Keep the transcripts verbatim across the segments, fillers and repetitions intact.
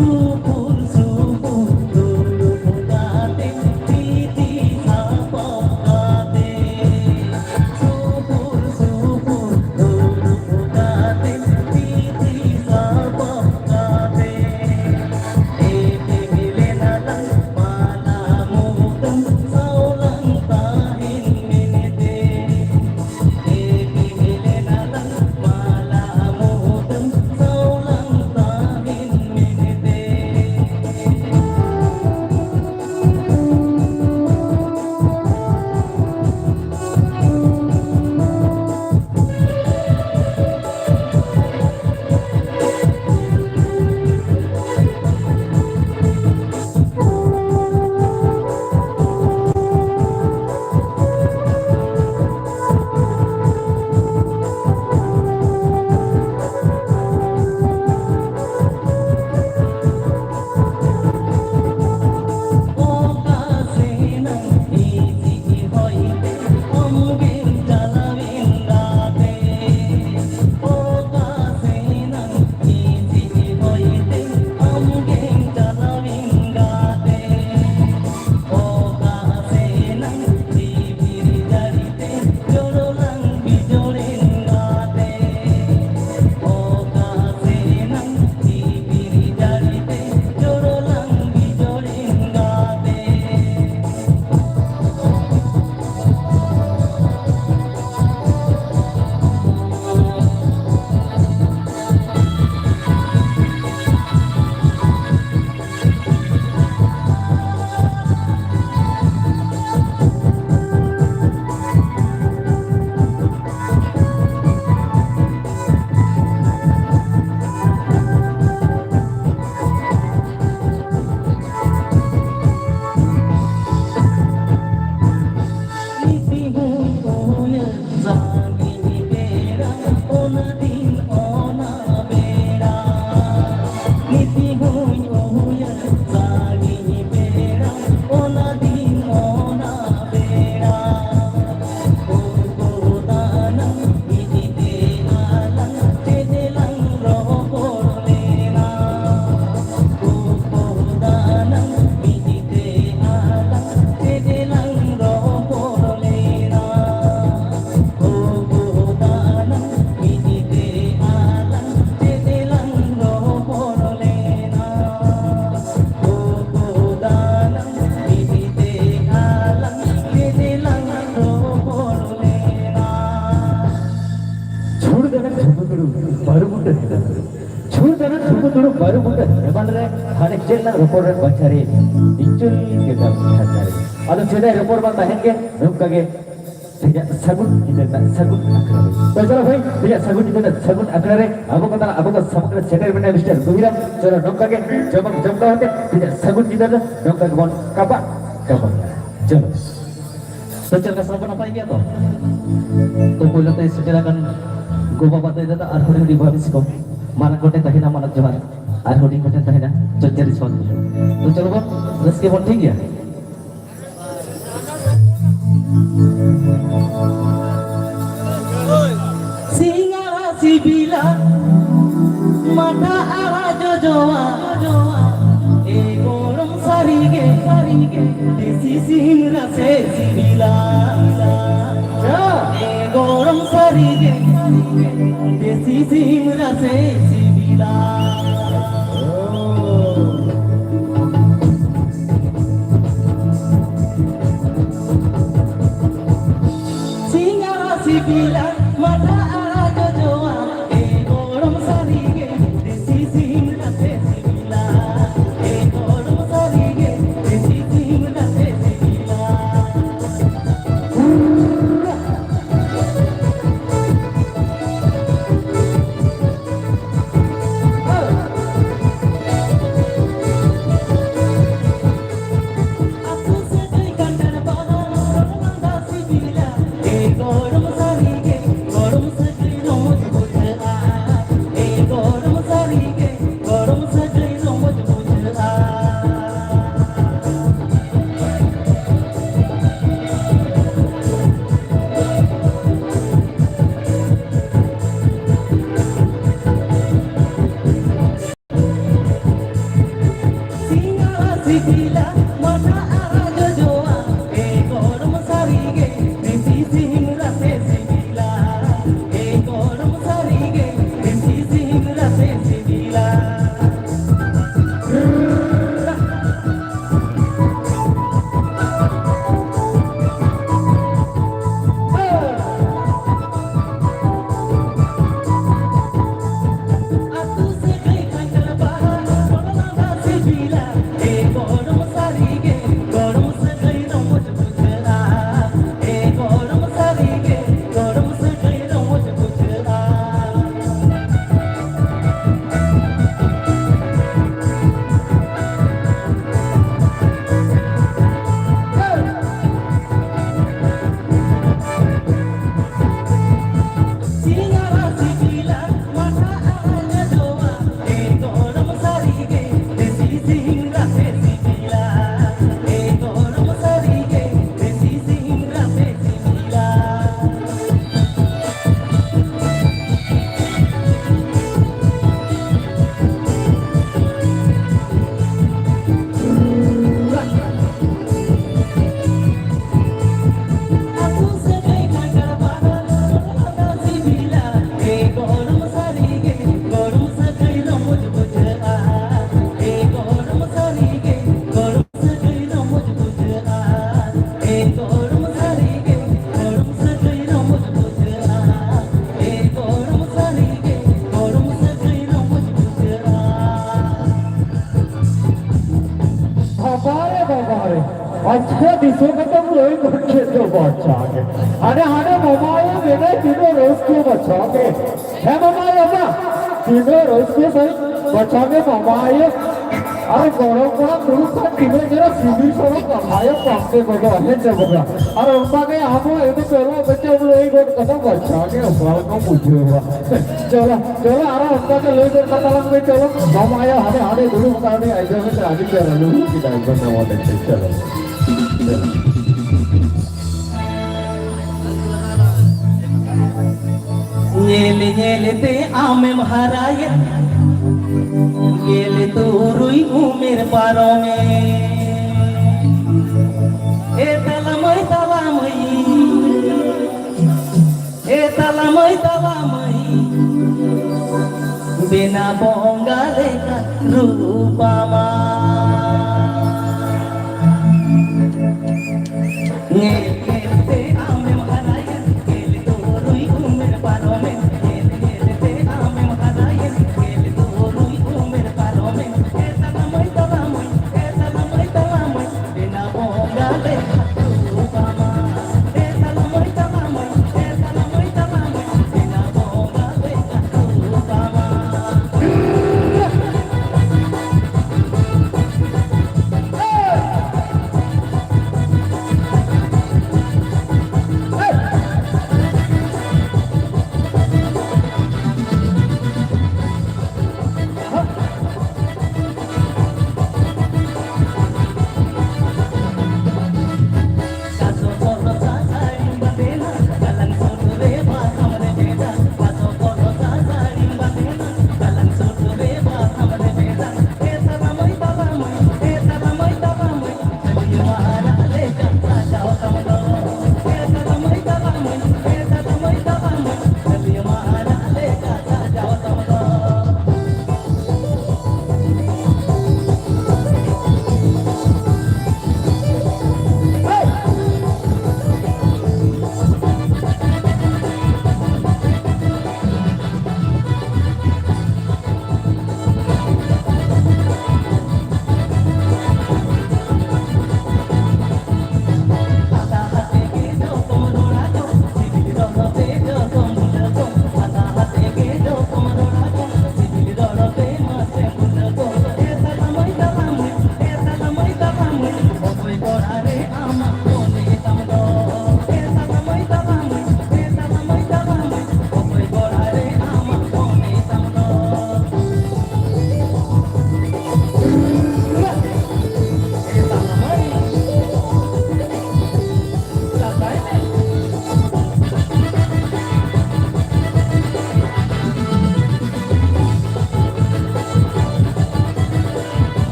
ᱥᱩᱯᱩᱨ ᱥᱩᱯᱩᱨ ᱫᱩᱲᱩᱵ ᱠᱟᱛᱮ ᱛᱤ ᱛᱤ ᱥᱟᱯᱟᱵ ᱠᱟᱛᱮ, ᱥᱩᱯᱩᱨ ᱥᱩᱯᱩᱨ ᱫᱩᱲᱩᱵ ᱠᱟᱛᱮ ᱛᱤ ᱛᱤ ᱥᱟᱯᱟᱵ ᱠᱟᱛᱮ, ᱮᱯᱮᱢ ᱞᱮᱱᱟ ᱞᱟᱝ ᱢᱟᱞᱟ ᱢᱩᱫᱟᱹᱢ ᱥᱟᱣ ᱞᱟᱝ ᱛᱟᱦᱮᱱ ᱢᱮᱱᱛᱮ᱾ ᱮᱯᱮᱢ ᱞᱮᱱᱟ ᱞᱟᱝ ᱢᱟᱞᱟ ᱢᱩᱫᱟᱹᱢ ᱥᱟᱣ ᱞᱟᱝ ᱛᱟᱦᱮᱱ ᱢᱮᱱᱛᱮ᱾ ᱟᱹᱨᱩ ᱵᱩᱴᱟᱹ ᱮᱢᱟᱱ ᱨᱮ ᱦᱟᱱᱮ ᱪᱮᱫ ᱞᱟᱝ ᱨᱚᱯᱚᱲ ᱨᱮ ᱵᱟᱪᱷᱟ ᱨᱮ ᱤᱧ ᱪᱩᱞ ᱜᱮ ᱫᱟᱢ ᱡᱷᱟᱨᱱᱟ ᱨᱮ᱾ ᱟᱫᱚ ᱥᱮᱫᱟᱭ ᱨᱚᱯᱚᱲ ᱢᱟ ᱛᱟᱦᱮᱱ ᱜᱮ ᱱᱚᱝᱠᱟ ᱜᱮ ᱛᱮᱦᱮᱧᱟᱜ ᱥᱟᱹᱜᱩᱱ ᱧᱤᱫᱟᱹ ᱨᱮᱱᱟᱜ ᱥᱟᱹᱜᱩᱱ ᱟᱠᱷᱲᱟ ᱨᱮ᱾ ᱛᱚ ᱪᱚᱞᱚ ᱵᱷᱟᱹᱭ, ᱛᱮᱦᱮᱧᱟᱜ ᱥᱟᱹᱜᱩᱱ ᱧᱤᱫᱟᱹ ᱨᱮᱱᱟᱜ ᱥᱟᱹᱜᱩᱱ ᱟᱠᱷᱲᱟ ᱨᱮ ᱟᱵᱚ ᱠᱚ ᱛᱟᱞᱟ ᱟᱵᱚ ᱠᱚ ᱥᱟᱢᱟᱝ ᱨᱮ ᱥᱮᱴᱮᱨ ᱢᱮᱱᱟᱭᱟ ᱢᱤᱥᱴᱟᱨ ᱵᱩᱦᱤᱨᱟᱢ᱾ ᱪᱚᱞᱚ ᱱᱚᱝᱠᱟ ᱜᱮ ᱡᱚᱢᱟᱜ ᱡᱚᱢᱠᱟᱣ ᱠᱟᱛᱮ ᱛᱮᱦᱮᱧᱟᱜ ᱥᱟᱹᱜᱩᱱ ᱧᱤᱫᱟᱹ ᱨᱮ ᱱᱚᱝᱠᱟ ᱜᱮᱵᱚᱱ ᱠᱟᱯᱟᱜ ᱠᱟᱯᱟᱜ᱾ ᱪᱚᱞᱚ᱾ ᱛᱚ ᱪᱮᱫ ᱞᱮᱠᱟ ᱥᱟᱱᱟᱢ ᱵᱚᱱ ᱱᱟᱯᱟᱭ ᱜᱮᱭᱟ ᱛᱚ? ᱛᱚ ᱯᱳᱭᱞᱳ ᱛᱮ ᱥᱮᱴᱮᱨ ᱟᱠᱟᱱ ᱜᱚ ᱵᱟᱵᱟ ᱫᱟᱹᱭ ᱫᱟᱫᱟ ᱟᱨ ᱦᱩᱰᱤᱧ ᱦᱩᱰᱤᱧ ᱵᱷᱟᱹᱵᱤᱥ ᱠᱚ, ᱢᱟᱨᱟᱝ ᱠᱚᱴᱷᱮᱱ ᱛᱟᱦᱮᱱᱟ ᱢᱟᱱᱚᱛ ᱡᱚᱦᱟᱨ, ᱟᱨ ᱦᱩᱰᱤᱧ ᱠᱚᱴᱷᱮᱱ ᱛᱟᱦᱮᱱᱟ ᱪᱚᱪᱪᱟᱨᱤ ᱪᱷᱚᱞ ᱵᱩᱡᱷᱟᱹᱣ᱾ ᱛᱚ ᱪᱚᱞᱚ ᱵᱚᱱ ᱨᱟᱹᱥᱠᱟᱹ ᱵᱚᱱ, ᱴᱷᱤᱠ ᱜᱮᱭᱟ? ᱥᱤᱧ ᱟᱲᱟᱜ ᱥᱤᱵᱤᱞᱟ, ᱢᱟᱴᱷᱟ ᱟᱲᱟᱜ ᱡᱚᱡᱚᱣᱟ, ᱮ ᱜᱚᱲᱚᱢ ᱥᱟᱹᱨᱤᱜᱮ, ᱥᱟᱹᱨᱤᱜᱮ, ᱫᱮᱥᱤ ᱥᱤᱢ ᱨᱟᱥᱮ ᱥᱤᱵᱤᱞᱟ᱾ ᱮ ᱜᱚᱲᱚᱢ ᱥᱟᱹᱨᱤᱜᱮ, ᱥᱟᱹᱨᱤᱜᱮ, ᱫᱮᱥᱤ ᱥᱤᱢ ᱨᱟᱥᱮ ᱥᱤᱵᱤᱞᱟ᱾ ᱥᱤᱧ ᱟᱲᱟᱜ ᱥᱤᱵᱤᱞᱟ, ᱢᱟᱴᱷᱟ ᱟᱲᱟᱜ ᱡᱚᱡᱚᱣᱟ, ᱮ ᱜᱚᱲᱚᱢ ᱥᱟᱹᱨᱤᱜᱮ, ᱫᱮᱥᱤ ᱥᱤᱢ ᱨᱟᱥᱮ ᱥᱤᱵᱤᱞᱟ᱾ ᱮ ᱜᱚᱲᱚᱢ ᱥᱟᱹᱨᱤᱜᱮ, ᱫᱮᱥᱤ ᱥᱤᱢ ᱨᱟᱥᱮ ᱥᱤᱵᱤᱞᱟ᱾ ᱟᱪᱪᱷᱟ, ᱫᱤᱥᱟᱹ ᱠᱟᱛᱮᱢ ᱞᱟᱹᱭ ᱜᱚᱫ ᱠᱮᱫ ᱫᱚ ᱵᱟᱪᱷᱟ ᱜᱮ᱾ ᱦᱟᱱᱮ, ᱦᱟᱱᱮ ᱢᱟᱢᱟᱭᱮ ᱢᱮᱱᱟᱭ, ᱛᱤᱱᱟᱹᱜ ᱨᱟᱹᱥᱠᱟᱹ ᱵᱟᱪᱷᱟ ᱜᱮ᱾ ᱦᱮᱸ ᱢᱟᱢᱟᱭ, ᱵᱟᱵᱟ, ᱛᱤᱱᱟᱹᱜ ᱨᱟᱹᱥᱠᱟᱹ ᱥᱟᱺᱦᱤᱡ ᱵᱟᱪᱷᱟ ᱜᱮ ᱢᱟᱢᱟᱭᱮ ᱟᱨ ᱜᱚᱲᱚᱢ ᱠᱚᱲᱟ ᱫᱩᱲᱩᱵ ᱠᱷᱟᱱ ᱛᱤᱱᱟᱹᱜ ᱪᱮᱦᱨᱟ ᱥᱤᱵᱤᱞ ᱥᱚᱲᱚᱢ ᱠᱟᱛᱷᱟᱭᱮ ᱯᱟᱱᱛᱮ ᱜᱚᱫᱚᱜᱼᱟ, ᱦᱮᱸ ᱥᱮ ᱵᱟᱝᱟ? ᱟᱨ ᱚᱱᱠᱟ ᱜᱮ ᱟᱢ ᱦᱚᱸ ᱮᱠᱫᱚᱢ ᱯᱮ ᱚᱞᱚᱜ ᱵᱮᱪᱮ ᱞᱟᱹᱭ ᱜᱚᱫ ᱠᱟᱫᱟ ᱵᱟᱪᱷᱟ ᱜᱮ, ᱚᱠᱟ ᱞᱮᱠᱟᱢ ᱵᱩᱡᱷᱟᱹᱣᱟ? ᱪᱚᱞᱚ, ᱪᱚᱞᱚ, ᱟᱨᱚ ᱚᱱᱠᱟ ᱜᱮ ᱞᱟᱹᱭ ᱜᱚᱫ ᱠᱟᱛᱟ ᱞᱟᱝ ᱢᱮ, ᱪᱚᱞᱚ᱾ ᱢᱟᱢᱟᱭᱟ ᱦᱟᱸᱰᱮ, ᱦᱟᱸᱰᱮ ᱫᱩᱲᱩᱵ ᱟᱠᱟᱱ ᱩᱱᱤ ᱟᱸᱡᱚᱢ ᱮᱫᱟ, ᱟᱹᱰᱤ ᱪᱮᱦᱨᱟ ᱞᱩᱦᱩᱠ ᱠᱮᱫᱟᱭ ᱮᱠᱫᱚᱢ ᱱᱟᱣᱟ ᱫᱮᱡ ᱛᱮ, ᱪᱚᱞᱚ᱾ ᱧᱮᱞ ᱧᱮᱞ ᱛᱮ ᱟᱢᱮᱢ ᱦᱟᱨᱟᱭᱮᱱ, ᱜᱮᱞ ᱛᱩᱨᱩᱭ ᱩᱢᱮᱨ ᱯᱟᱨᱚᱢᱮᱱ᱾ ᱮ ᱛᱟᱞᱟ ᱢᱟᱹᱭ, ᱛᱟᱞᱟ ᱢᱟᱹᱭ, ᱮ ᱛᱟᱞᱟ ᱢᱟᱹᱭ, ᱛᱟᱞᱟ ᱢᱟᱹᱭ, ᱵᱮᱱᱟ ᱵᱚᱸᱜᱟ ᱞᱮᱠᱟ ᱨᱩᱯ ᱟᱢᱟ᱾ ᱧᱮᱞ ᱧᱮᱞ ᱛᱮ ᱟᱢᱮᱢ ᱦᱟᱨᱟᱭᱮᱱ, ᱧᱮᱞ ᱛᱩᱨᱩᱭ ᱩᱢᱮᱨ ᱯᱟᱨᱚᱢᱮᱱ, ᱧᱮᱞ ᱧᱮᱞ ᱛᱮ ᱟᱢᱮᱢ ᱦᱟᱨᱟᱭᱮᱱ, ᱧᱮᱞ ᱛᱩᱨᱩᱭ ᱩᱢᱮᱨ ᱯᱟᱨᱚᱢᱮᱱ, ᱮ ᱛᱟᱞᱟ ᱢᱟᱹᱭ, ᱛᱟᱞᱟ ᱢᱟᱹᱭ, ᱮ ᱛᱟᱞᱟ ᱢᱟᱹᱭ, ᱛᱟᱞᱟ ᱢᱟᱹᱭ, ᱵᱮᱱᱟ ᱵᱚᱸᱜᱟ ᱞᱮᱠᱟ ᱨᱩᱯ ᱟᱢᱟ᱾ ᱮ ᱛᱟᱞᱟ ᱢᱟᱹᱭ, ᱛᱟᱞᱟ ᱢᱟᱹᱭ, ᱮ ᱛᱟᱞᱟ ᱢᱟᱹᱭ, ᱛᱟᱞᱟ ᱢᱟᱹᱭ, ᱵᱮᱱᱟ ᱵᱚᱸᱜᱟ ᱞᱮᱠᱟ ᱨᱩᱯ ᱟᱢᱟ᱾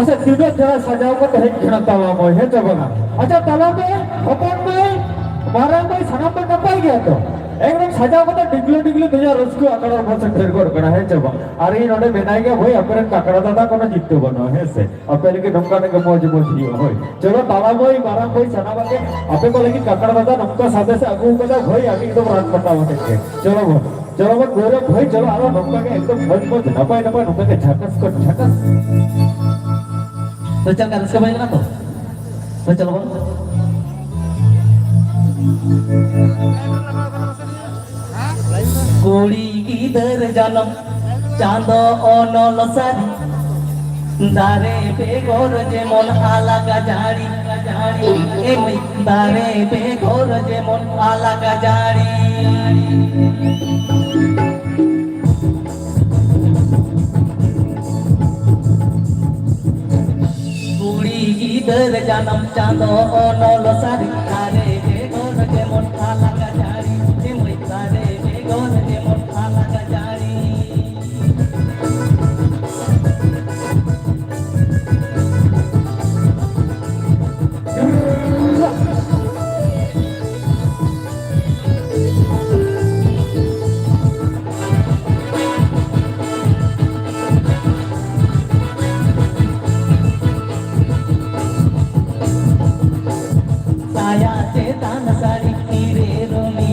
ᱥᱮ ᱛᱤᱱᱟᱹᱜ ᱪᱮᱦᱨᱟ ᱥᱟᱡᱟᱣ ᱠᱟᱛᱮ ᱦᱮᱡ ᱠᱟᱱᱟ ᱛᱟᱞᱟ ᱢᱟᱹᱭ, ᱦᱮᱸ ᱪᱮ ᱵᱟᱝᱟ? ᱟᱪᱪᱷᱟ, ᱛᱟᱞᱟ ᱢᱟᱹᱭ, ᱦᱚᱯᱚᱱ ᱢᱟᱹᱭ, ᱢᱟᱨᱟᱝ ᱢᱟᱹᱭ, ᱥᱟᱱᱟᱢ ᱯᱮ ᱱᱟᱯᱟᱭ ᱜᱮᱭᱟ ᱛᱚ? ᱮᱠᱫᱚᱢ ᱥᱟᱡᱟᱣ ᱠᱟᱛᱮ ᱰᱤᱜᱽᱞᱟᱹ ᱰᱤᱜᱽᱞᱟᱹ ᱛᱮᱭᱟᱜ ᱨᱟᱹᱥᱠᱟᱹ ᱟᱠᱷᱲᱟ ᱨᱮ ᱥᱮᱴᱮᱨ ᱜᱚᱫ ᱠᱟᱱᱟ, ᱦᱮᱸ ᱪᱮ ᱵᱟᱝ? ᱟᱨ ᱤᱧ ᱱᱚᱰᱮ ᱢᱮᱱᱟᱭ ᱜᱮᱭᱟ ᱵᱷᱟᱹᱭ, ᱟᱯᱮ ᱨᱮᱱ ᱠᱟᱠᱲᱟ ᱫᱟᱫᱟ ᱠᱳᱱᱳ ᱪᱤᱱᱛᱟᱹ ᱵᱟᱹᱱᱩᱜᱼᱟ, ᱦᱮᱸ ᱥᱮ? ᱟᱯᱮ ᱞᱟᱹᱜᱤᱫ ᱱᱚᱝᱠᱟᱱᱟᱜ ᱜᱮ ᱢᱚᱡᱽ ᱢᱚᱡᱽ ᱦᱩᱭᱩᱜᱼᱟ, ᱦᱳᱭ᱾ ᱪᱚᱞᱚ, ᱛᱟᱞᱟ ᱢᱟᱹᱭ, ᱢᱟᱨᱟᱝ ᱢᱟᱹᱭ, ᱥᱟᱱᱟᱢ ᱟᱜ ᱜᱮ ᱟᱯᱮ ᱠᱚ ᱞᱟᱹᱜᱤᱫ ᱠᱟᱠᱲᱟ ᱫᱟᱫᱟ ᱱᱚᱝᱠᱟ ᱥᱟᱸᱫᱮᱥ ᱮ ᱟᱹᱜᱩ ᱟᱠᱟᱫᱟ, ᱵᱷᱟᱹᱭ, ᱟᱹᱰᱤ ᱮᱠᱫᱚᱢ ᱨᱟᱱ ᱯᱟᱴᱟᱣ ᱟᱛᱮᱫ ᱜᱮ᱾ ᱪᱚᱞᱚ ᱵᱚᱱ, ᱪᱚᱞᱚ ᱵᱚᱱ, ᱜᱚᱭᱨᱚᱵ ᱵᱷᱟᱹᱭ, ᱪᱚᱞᱚ, ᱟᱨᱚ ᱱᱚᱝᱠᱟ ᱜᱮ ᱮᱠᱫᱚᱢ ᱢᱚᱡᱽ ᱢᱚᱡᱽ, ᱱᱟᱯᱟᱭ ᱱᱟᱯᱟᱭ, ᱱᱚᱝᱠᱟ ᱜᱮ ᱡᱷᱟᱠᱟᱥ ᱠᱚ ᱡᱷᱟᱠᱟᱥ᱾ ᱛᱚ, ᱪᱮᱫ ᱞᱮᱠᱟ, ᱨᱟᱹᱥᱠᱟᱹ ᱵᱟᱭ ᱠᱟᱱᱟ ᱛᱚ? ᱛᱚ, ᱪᱚᱞᱚ ᱵᱚᱱ᱾ ᱠᱩᱲᱤ ᱜᱤᱫᱟᱹᱨ ᱡᱟᱱᱟᱢ ᱪᱟᱸᱫᱚ ᱚᱱᱚᱞ ᱥᱟᱹᱨᱤ, ᱫᱟᱨᱮ ᱵᱮᱜᱚᱨ ᱡᱮᱢᱚᱱ ᱟᱞᱟᱜᱟ ᱡᱟᱹᱲᱤ, ᱡᱟᱹᱲᱤ, ᱮ ᱢᱟᱹᱭ, ᱫᱟᱨᱮ ᱵᱮᱜᱚᱨ ᱡᱮᱢᱚᱱ ᱟᱞᱟᱜᱟ ᱡᱟᱹᱲᱤ᱾ ᱠᱩᱲᱤ ᱜᱤᱫᱟᱹᱨ ᱡᱟᱱᱟᱢ ᱪᱟᱸᱫᱚ ᱚᱱᱚᱞ ᱥᱟᱹᱨᱤ, ᱫᱟᱨᱮ ᱵᱮᱜᱚᱨ ᱡᱮᱢᱚᱱ ᱟᱞᱟᱜᱟ ᱡᱟᱹᱲᱤ, ᱮ ᱢᱟᱹᱭ, ᱫᱟᱨᱮ ᱵᱮᱜᱚᱨ ᱡᱮᱢᱚᱱ ᱟᱞᱟᱜᱟ ᱡᱟᱹᱲᱤ᱾ ᱥᱟᱭᱟ ᱪᱮᱛᱟᱱ ᱥᱟᱹᱲᱤ ᱛᱤᱨᱮ ᱨᱩᱢᱤ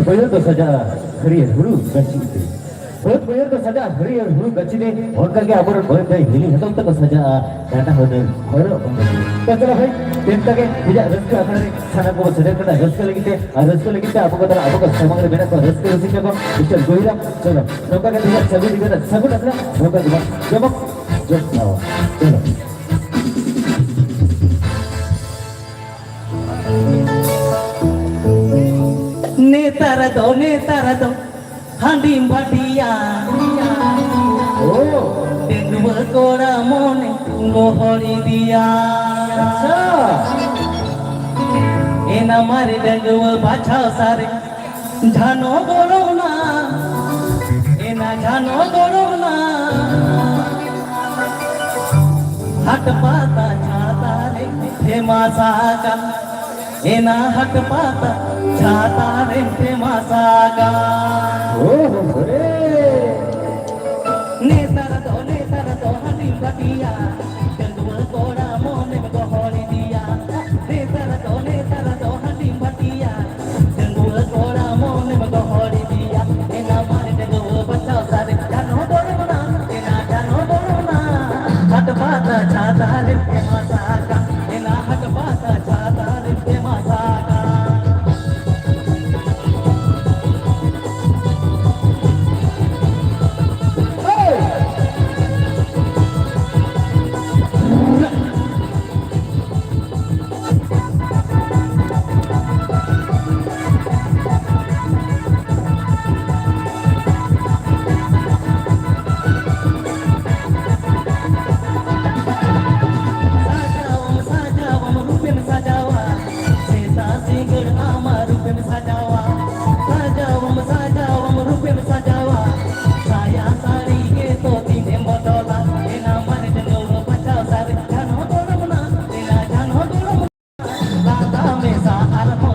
ᱵᱟᱹᱭᱦᱟᱹᱲ ᱫᱚ ᱥᱟᱡᱟᱜᱼᱟ ᱦᱟᱹᱨᱭᱟᱹᱲ ᱦᱩᱲᱩ ᱜᱟᱹᱪᱷᱤ ᱛᱮ᱾ ᱵᱟᱹᱫᱽ ᱵᱟᱹᱭᱦᱟᱹᱲ ᱫᱚ ᱥᱟᱡᱟᱜᱼᱟ ᱦᱟᱹᱨᱭᱟᱹᱲ ᱦᱩᱲᱩ ᱜᱟᱹᱪᱷᱤ ᱛᱮ᱾ ᱚᱱᱠᱟ ᱜᱮ ᱟᱵᱚᱨᱮᱱ ᱢᱟᱹᱭ ᱫᱟᱹᱭ ᱦᱤᱞᱤ ᱦᱟᱛᱚᱢ ᱛᱟᱠᱚ ᱥᱟᱡᱟᱜᱼᱟ ᱱᱟᱱᱟ ᱦᱩᱱᱟᱹᱨ ᱦᱚᱨᱚᱜ ᱵᱟᱸᱫᱮ ᱛᱮ᱾ ᱛᱚ ᱪᱚᱞᱚ ᱵᱷᱟᱹᱭ, ᱛᱮᱦᱮᱧ ᱚᱱᱠᱟ ᱜᱮ ᱱᱤᱡᱟᱜ ᱨᱟᱹᱥᱠᱟᱹ ᱟᱠᱷᱲᱟ ᱨᱮ ᱥᱟᱱᱟᱢ ᱠᱚᱵᱚᱱ ᱥᱮᱴᱮᱨ ᱠᱟᱱᱟ ᱨᱟᱹᱥᱠᱟᱹ ᱞᱟᱹᱜᱤᱫ ᱛᱮ᱾ ᱟᱨ ᱨᱟᱹᱥᱠᱟᱹ ᱞᱟᱹᱜᱤᱫ ᱛᱮ ᱟᱵᱚ ᱠᱚ ᱛᱟᱞᱟ, ᱟᱵᱚ ᱠᱚ ᱥᱟᱢᱟᱝ ᱨᱮ ᱢᱮᱱᱟᱜ ᱠᱚᱣᱟ ᱨᱟᱹᱥᱠᱟᱹ ᱨᱩᱥᱤᱠᱟ ᱠᱚ, ᱢᱤᱥᱴᱟᱨ ᱜᱚᱭᱨᱟᱢ ᱪᱚᱨᱚᱱ᱾ ᱱᱚᱝᱠᱟ ᱜᱮ ᱛᱮᱦᱮᱧᱟᱜ ᱥᱟᱹᱜᱩᱱ ᱰᱤᱦᱟᱹᱛ ᱨᱮᱱᱟᱜ ᱥᱟᱹᱜᱩᱱ ᱟᱠᱷᱲᱟ ᱱᱚᱝᱠᱟ ᱜᱮᱵᱚᱱ ᱡᱚᱢᱚᱠ ᱡᱚᱢᱠᱟᱣᱟ᱾ ᱪᱚᱞᱚ᱾ ᱱᱮᱛᱟᱨ ᱫᱚ, ᱱᱮᱛᱟᱨ ᱫᱚ ᱦᱟᱺᱰᱤᱢ ᱵᱷᱟᱹᱴᱤᱭᱟ᱾ ᱳ᱾ ᱰᱟᱺᱜᱩᱣᱟᱹ ᱠᱚᱲᱟ ᱢᱚᱱᱮ ᱜᱚᱦᱚᱲ ᱤᱫᱤᱭᱟ᱾ ᱟᱪᱪᱷᱟ᱾ ᱮᱱᱟ ᱢᱟᱨᱮ ᱰᱟᱺᱜᱩᱣᱟᱹ ᱵᱟᱪᱷᱟᱣ ᱥᱟᱨᱮ ᱡᱷᱟᱱᱚ ᱜᱚᱲᱚᱣᱱᱟ᱾ ᱮᱱᱟ ᱡᱷᱟᱱᱚ ᱜᱚᱲᱚᱣᱱᱟ᱾ ᱦᱟᱴ ᱯᱟᱛᱟ ᱪᱷᱟᱛᱟ ᱨᱮ ᱯᱷᱮᱢᱟᱥ ᱟᱠᱟᱱ᱾ ᱮᱱᱟ ᱦᱟᱴ ᱯᱟᱛᱟ ᱪᱷᱟᱛᱟ ᱨᱮ ᱯᱷᱮᱢᱟᱥ ᱟᱠᱟᱱ᱾ ᱳ ᱦᱳ ᱦᱳ ᱨᱮ᱾ ᱱᱮᱛᱟᱨ ᱫᱚ, ᱱᱮᱛᱟᱨ ᱫᱚ ᱦᱟᱺᱰᱤᱢ ᱵᱷᱟᱹᱴᱤᱭᱟ᱾ ᱰᱟᱺᱜᱩᱣᱟᱹ ᱠᱚᱲᱟ ᱢᱚᱱᱮᱢ ᱜᱚᱦᱚᱲ ᱤᱫᱤᱭᱟ᱾ ᱱᱮᱛᱟᱨ ᱫᱚ, ᱱᱮᱛᱟᱨ ᱫᱚ ᱦᱟᱺᱰᱤᱢ ᱵᱷᱟᱹᱴᱤᱭᱟ᱾ ᱰᱟᱺᱜᱩᱣᱟᱹ ᱠᱚᱲᱟ ᱢᱚᱱᱮᱢ ᱜᱚᱦᱚᱲ ᱤᱫᱤᱭᱟ᱾ ᱮᱱᱟ ᱢᱟᱨᱮ ᱰᱟᱺᱜᱩᱣᱟᱹ ᱵᱟᱪᱷᱟᱣ ᱥᱟᱨᱮ ᱡᱷᱟᱱᱚ ᱫᱚ ᱨᱚᱲᱟ᱾ ᱮᱱᱟ ᱡᱷᱟᱱᱚ ᱫᱚ ᱨᱚᱲᱟ᱾ ᱦᱟᱴ ᱯᱟᱛᱟ ᱪᱷᱟᱛᱟ ᱨᱮ ᱯᱷᱮᱢᱟᱥ ᱟᱠᱟᱱ᱾ ᱮᱱᱟ ᱦᱟᱴ ᱯᱟᱛᱟ ᱪᱷᱟᱛᱟ ᱨᱮ ᱯᱷᱮᱢᱟᱥ ᱟᱠᱟᱱ᱾ ᱥᱟᱡᱟᱣᱟᱢ, ᱥᱟᱡᱟᱣᱟᱢ, ᱨᱩᱯᱮᱢ ᱥᱟᱡᱟᱣᱟ᱾ ᱥᱮᱛᱟ ᱥᱤᱸᱜᱟᱹᱲ ᱟᱢᱟᱜ ᱨᱩᱯᱮᱢ ᱥᱟᱡᱟᱣᱟ᱾ ᱥᱟᱡᱟᱣᱟᱢ, ᱥᱟᱡᱟᱣᱟᱢ, ᱨᱩᱯᱮᱢ ᱥᱟᱡᱟᱣᱟ᱾ ᱥᱟᱭᱟ ᱥᱟᱹᱲᱤ ᱜᱮ ᱛᱚ ᱛᱤᱱᱮᱢ ᱵᱚᱫᱚᱞᱟ᱾ ᱮᱱᱟ ᱢᱟᱨᱮ ᱰᱟᱺᱜᱩᱣᱟᱹ ᱵᱟᱪᱷᱟᱣ ᱥᱟᱨᱮ ᱡᱷᱟᱱᱚ ᱫᱚᱲᱚᱢ ᱱᱟ᱾ ᱮᱱᱟ ᱡᱷᱟᱱᱚ ᱫᱚᱲᱚᱢ ᱞᱟᱸᱫᱟ ᱢᱮᱥᱟ ᱟᱨᱦᱚᱸ